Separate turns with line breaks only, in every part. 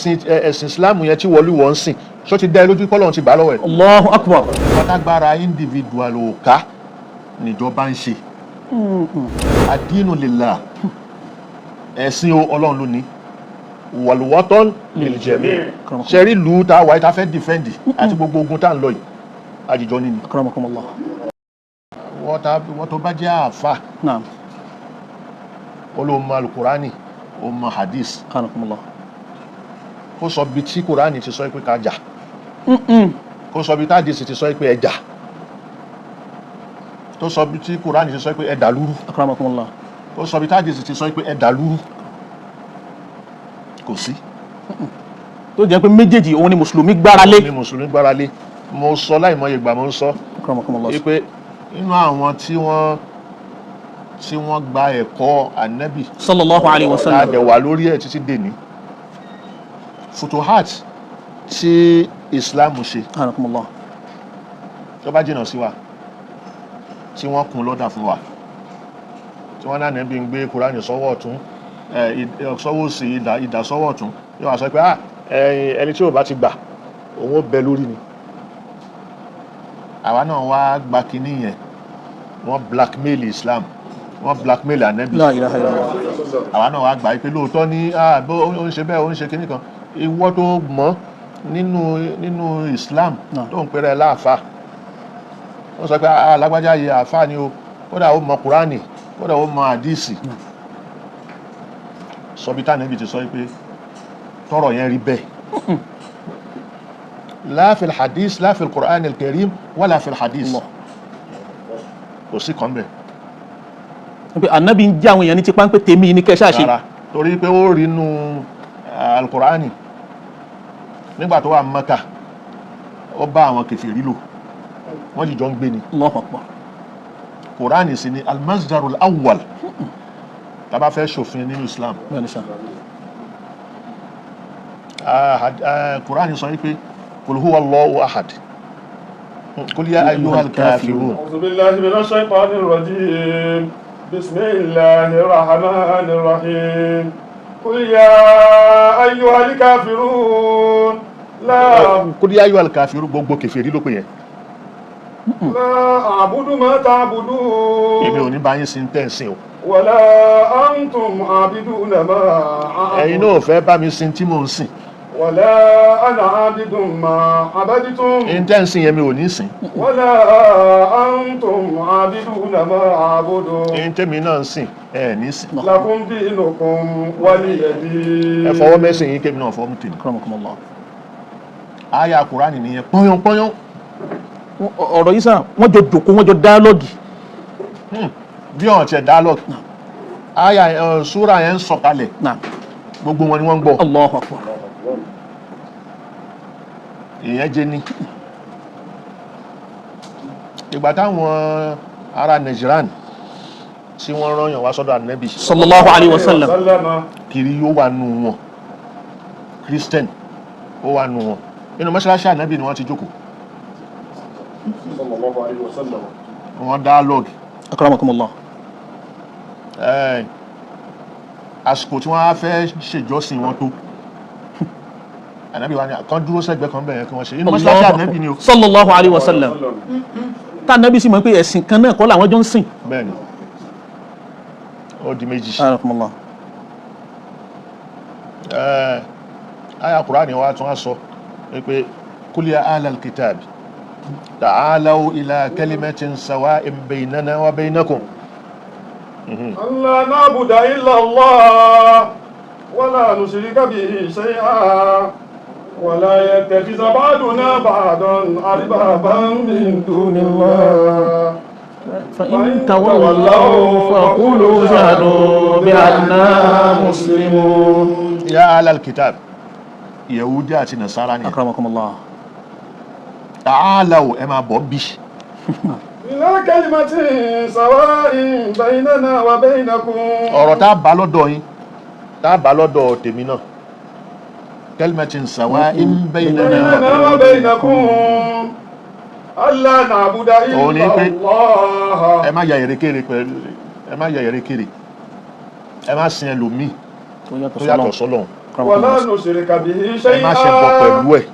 Ẹ̀sìn Islam yẹn tí wọlé wọ́n ń sìn, ṣó ti dá ẹ lójú pọ́lọ́run ti gbà lọ́wọ́ ẹ̀?
Allahu akbar.
Pátágbára individual ò ká níjọba ń ṣe. Ad-dinu lillah, ẹ̀sìn o, Ọlọ́run ló ní, wal-watan lil-jami'. Ṣẹ́rí ìlú tá a wáyé tá a fẹ́ defend àti gbogbo ogun tá à ń lọ yìí, àjìjọ nínú.
Akramakumullah.
Wọ́n tó bá jẹ́ àáfà, ó ló mọ alukurani, ó mọ hadith.
Akramakumullah.
Kó sọ bí tí kurani ti sọ pé ká jà, kó sọ bí tí hadith ti sọ pé ẹ jà, tó sọ bí tí kurani ti sọ pé ẹ dàlúrú.
Akramakumullah.
Kó sọ bí tí hadith ti sọ pé ẹ dàlúrú, kò sí.
Tó jẹ́ pé méjèèjì òun ni mùsùlùmí gbára lé.
Ní mùsùlùmí gbára lé. Mo sọ láìmọye ìgbà, mo ń sọ
Akramakumullah.
wípé nínú àwọn tí wọ́n gba ẹ̀kọ́ ànábì
Sallallahu alayhi wa sallam.
Tá a dẹ̀ wà lórí ẹ̀ títí dèní, futuhat tí Islam ṣe,
Akramakumullah.
tó bá jìnnà sí wa, tí wọ́n kún lọ́dà fún wa, tí wọ́n náà nẹ́bí ń gbé Kúránì sọ́wọ́ ọ̀tún, sọ́wọ́ òsì, ìdà sọ́wọ́ ọ̀tún, yóò wá sọ pé, "Ah, ẹni tí ò bá ti gbà, òun ó bẹ lórí ni." Àwa náà wá gba kinní yẹn. Wọ́n blackmail Islam, wọ́n blackmail ànẹ́bí.
La ilaha illallah.
Àwa náà wá gbà pé lóòótọ́ ní, ah, bó ó ń ṣe bẹ́ẹ̀, ó ń ṣe kinní kan. Ìwọ tó mọ̀ nínú Islam tó ń pèrè láàfà, wọ́n sọ pé, "Ah, lágbájá yìí, àfà ni o, kódà ó mọ Kúránì, kódà ó mọ àdísì." Sọ bí tánàbí ti sọ pé tọrọ yẹn rí bẹ́ẹ̀, la fil hadith, la fil Qur'an al-Karim wala fil hadith.
Allah.
Kò sí kan bẹ́ẹ̀.
Pé ànábì ń jẹ́ àwọn èèyàn ní tipa ń pé tèmi ní kẹ́ ṣáà ṣe.
Rárá, torí pé ó rí inú alukurani nígbà tó wà Mẹ́kà, ó bá àwọn kèfèrí lò, wọ́n jìjọ ń gbé ni.
Allahu akbar.
Kùránì sì ni almasdarul awwal tá bá fẹ́ ṣòfin nínú Islam.
Bẹ́ẹ̀ni sà.
Kùránì sọ wípé qul huwa Allahu ahad, qul ya ayyuhal kafirun.
أعوذ بالله من الشيطان الرجيم، بسم الله الرحمن الرحيم، قل يا أيها الكافرون لا
Qul ya ayyuhal kafirun, gbogbo kèfèrí ló pè yẹn.
لا أعبد ما تعبدون.
Èmi ò ní bá yín sin tẹ́ ń sìn o.
ولا أنتم عابدون ما
Ẹ̀yin
أعبد.
náà ò fẹ́ bá mi sin tí mò ń sìn.
ولا أنا عابد ما عبدتم.
Ẹ̀yin tẹ́ ń sìn yẹn, mi ò ní sìn.
ولا أنتم عابدون ما أعبد.
Ẹ̀yin tẹ́mi náà ń sìn, ẹ̀ ní sìn.
لكم دينكم ولي دين.
Ẹ fọwọ́ mẹ́sìn yín, kémi náà fọwọ́ mú tèmi.
Akramakumullah.
Àyà Kùránì nìyẹn, pọ́nyán pọ́nyán.
Ọ̀rọ̀ yìí sà, wọ́n jọ jòkó, wọ́n jọ dialogue.
Bí ọ̀n tiẹ̀ dialogue, àyà súra yẹn ń sọ̀kalẹ̀, gbogbo wọn ni wọ́n ń gbọ́.
Allahu akbar.
Ìyẹn jẹ́ ní ìgbà táwọn ará Nàìjíríà tí wọ́n rán yàn wá sọ́dọ̀ ànábì
Sallallahu alayhi wa sallam.
وسلم.
Kiri yóò wà nù wọn, Christian ó wà nù wọn. Inú mọ́ṣáláṣí ànábì ni wọ́n ti jókòó.
صلى الله عليه وسلم.
Wọ́n dialogue.
Akramakumullah.
Àsìkò tí wọ́n á fẹ́ ṣèjọ́sìn wọn tó, ànábì wa ni kan dúró sẹ́gbẹ̀ẹ́ kan bẹ̀rẹ̀ kí wọ́n ṣe inú mọ́ṣáláṣí ànábì ni o.
Sallallahu alayhi wa sallam. Tá ànábì sì mọ̀ pé ẹ̀sìn kan náà kọ́ làwọn jọ ń sìn.
Bẹ́ẹ̀ ni, ó di méjì.
Akramakumullah.
Aya Kùránì wa tún á sọ wípé qul ya ahlal kitab ta'alaw ila kalimatin sawa'in baynana wa baynakum.
ألا نعبد إلا الله ولا نشرك به شيئا ولا يتخذ بعضنا بعضا أربابا من دون الله.
فإن تولوا فقولوا اشهدوا بأننا مسلمون.
Ya ahlal kitab, Yahudi àti Nasara ni.
Akramakumullah.
Ta'alaw, ẹ máa bọ̀ bí.
إلى كلمة سواء بيننا وبينكم.
Ọ̀rọ̀ tá a bá lọ́dọ̀ yín, tá a bá lọ́dọ̀ tèmi náà, kalimatin sawa'in baynana.
بيننا وبينكم ألا نعبد
Òun ni
إلا
pé
الله.
Ẹ má ya èrèkèrè pẹ̀lú, ẹ má ya èrèkèrè, ẹ má sin ẹlòmíì
tó yàtọ̀
tó yàtọ̀
sọ́lọ́run.
Sọ́lọ́run.
ولا نشرك به
Ẹ má ṣe bọ
شيئا
pẹ̀lú ẹ̀.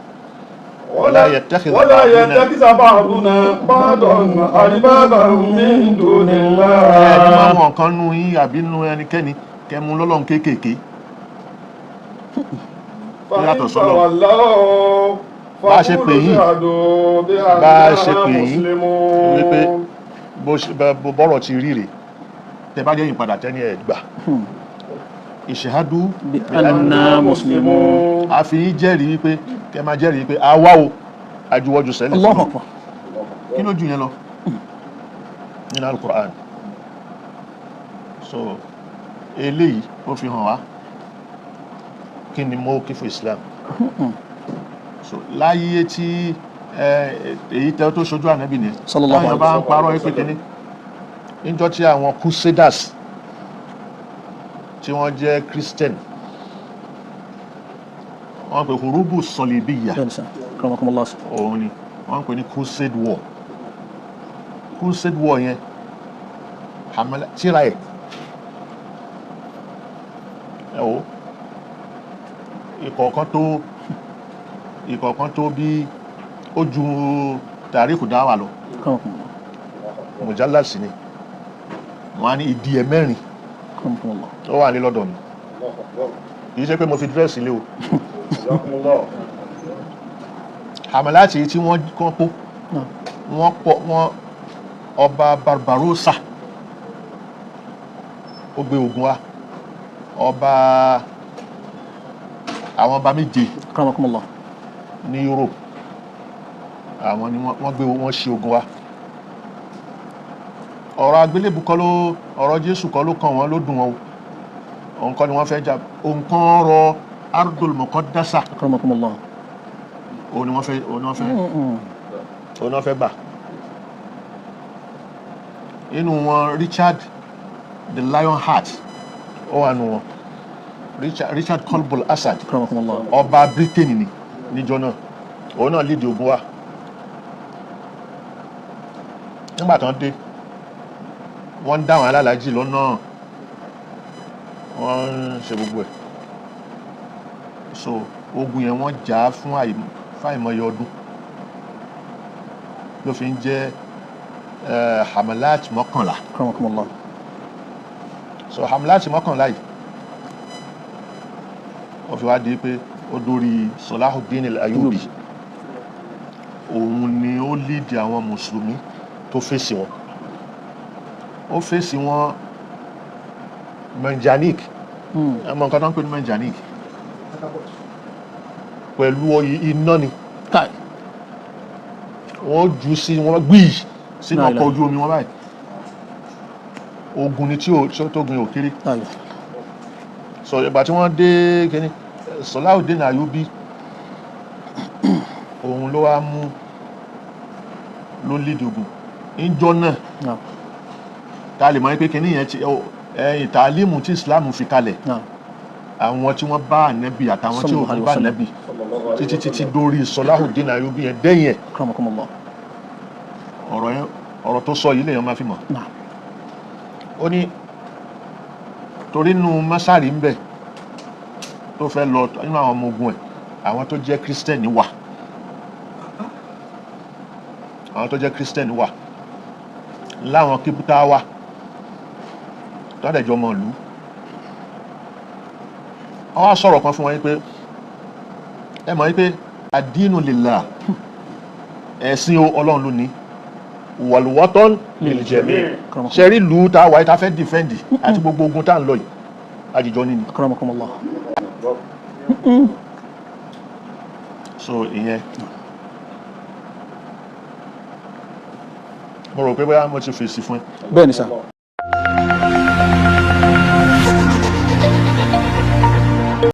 ولا يتخذ
ولا
بعضنا-
يتخذ بعضنا بعضا أربابا من دون
Ẹni
الله.
máa wọn kan nú yín àbí nú ẹnikẹ́ni kẹmu lọ́lọ́run kéékèèké.
فإن
Yàtọ̀ sọ́lọ̀.
تولوا
Bá a ṣe pè
فقولوا
yín.
اشهدوا
Bá a ṣe
بأننا
pè yín. Wípé
مسلمون.
bó ṣe bó bọ́rọ̀ ti rí rèé, tẹ bá jẹ́yìn padà tẹ́ni ẹ̀ gbà. Ìṣèhádú
Bi anna muslimun.
A fi yín jẹ́rìí wípé kẹ máa jẹ́rìí wípé àwa o ajuwọ́jú sẹ́lẹ̀.
Allahu akbar.
Kí ló jù yẹn lọ nínú Al-Qur'an? So eléyìí ó fi hàn wá kí ni mawqifu Islam. So láyé tí èyí tẹ́ tó ṣojú ànábì ni
Sallallahu
táwọn bá ń parọ́ ẹ pé kíní níjọ́ tí àwọn Crusaders tí wọ́n jẹ́ Christian, wọ́n pè hurubu sọlìbíyà.
Bẹ́ẹ̀ni sà, akramakumullah.
Òun ni wọ́n ń pè ní Crusade War. Crusade War yẹn, hamala tíra ẹ̀ ẹ wo ìkọ̀ọ̀kan tó ìkọ̀ọ̀kan tó bí ó ju tàríkù dáwà lọ.
Akramakumullah.
Mujallad sí ni wọ́n á ní ìdí ẹ̀ mẹ́rin.
Akramakumullah.
Ó wà ní lọ́dọ̀ mi, kì í ṣe pé mo fi dírẹ́sì lé o. Hamalati tí wọ́n kọ́ kó
Naam.
wọ́n pọ̀ wọ́n. Ọba Barbarossa ó gbé ogun wá, ọba àwọn ọba méje
Akramakumullah.
ní Europe, àwọn ni wọ́n gbé wọ́n ṣe ogun wá. Ọ̀rọ̀ agbélébù kọ́ ló, ọ̀rọ̀ Jésù kọ́ ló kàn wọ́n ló dùn wọn o. Òun kọ́ ni wọ́n fẹ́ jà, òun kàn rọ Ardul Muqaddasa.
Akramakumullah.
Òun ni wọ́n fẹ́, òun ni wọ́n fẹ́, òun náà fẹ́ gbà. Inú wọn, Richard the Lionheart ó wà nù wọn, Richard Colbul Asad.
Akramakumullah.
Ọba Britain ni níjọ́ náà, òun náà lídìí ogun wa. Nígbà tán dé, wọ́n ń dáwọn alálàájì lọ́nà, wọ́n ń ṣe gbogbo ẹ̀. So ogun yẹn wọ́n jà á fún àìmọye ọdún, ló fi ń jẹ́ hamalat 11.
Akramakumullah.
So hamalat 11 yìí, ó fi wá di pé ó dórí Salahuddin al-Ayyubi. Òun ni ó lídìí àwọn mùsùlùmí tó fèsì wọn, ó fèsì wọn manjanik. Ẹ mọ nǹkan tó ń pè ní manjanik pẹ̀lú iná ni.
Kai.
Wọ́n jù sí wọn gbìyì sínú
La
ọkọ̀
ilaha.
ojú omi wọn báyìí. Ogun ni tí ò tí ó tó gun òkèrè.
Ayo.
So ìgbà tí wọ́n dé kíní, Salahuddin Ayyubi, òun ló wá mú ló lídìí ogun níjọ́ náà.
Naam.
Ta lè mọ̀ pé kíní yẹn ti ẹ̀yìn tàlímù tí Islam fi kalẹ̀,
Naam.
àwọn tí wọ́n bá ànẹ́bì àtàwọn tí ò
Sallallahu alaihi
bá
wasallam.
ànẹ́bì títí títí dórí Salahuddin Ayyubi yẹn dẹ́yìn ẹ̀.
Akramakumullah.
Ọ̀rọ̀ yẹn, ọ̀rọ̀ tó sọ yìí lèèyàn máa fi mọ̀.
Naam.
Ó ní torí inú mọ́sárì ń bẹ̀ tó fẹ́ lọ, nínú àwọn ọmọ ogun ẹ̀, àwọn tó jẹ́ kírísítẹ́nì wà, àwọn tó jẹ́ kírísítẹ́nì wà láwọn kípútà wà tọ́dẹ̀jọ́ mọ̀ ìlú. Wọ́n wá sọ̀rọ̀ kan fún wọn yí pé ẹ mọ̀ yí pé àdínú lillah, ẹ̀sìn o, Ọlọ́run ló ní, wal-watan lil-jami'.
Akramakumullah.
Ṣe rí ìlú tá a wáyé tá a fẹ́ defend àti gbogbo ogun tá a ń lọ yìí, àjìjọ nínú.
Akramakumullah.
So ìyẹn, mo rò pé bóyá mo ti fèsì fún ẹ.
Bẹ́ẹ̀ni sà.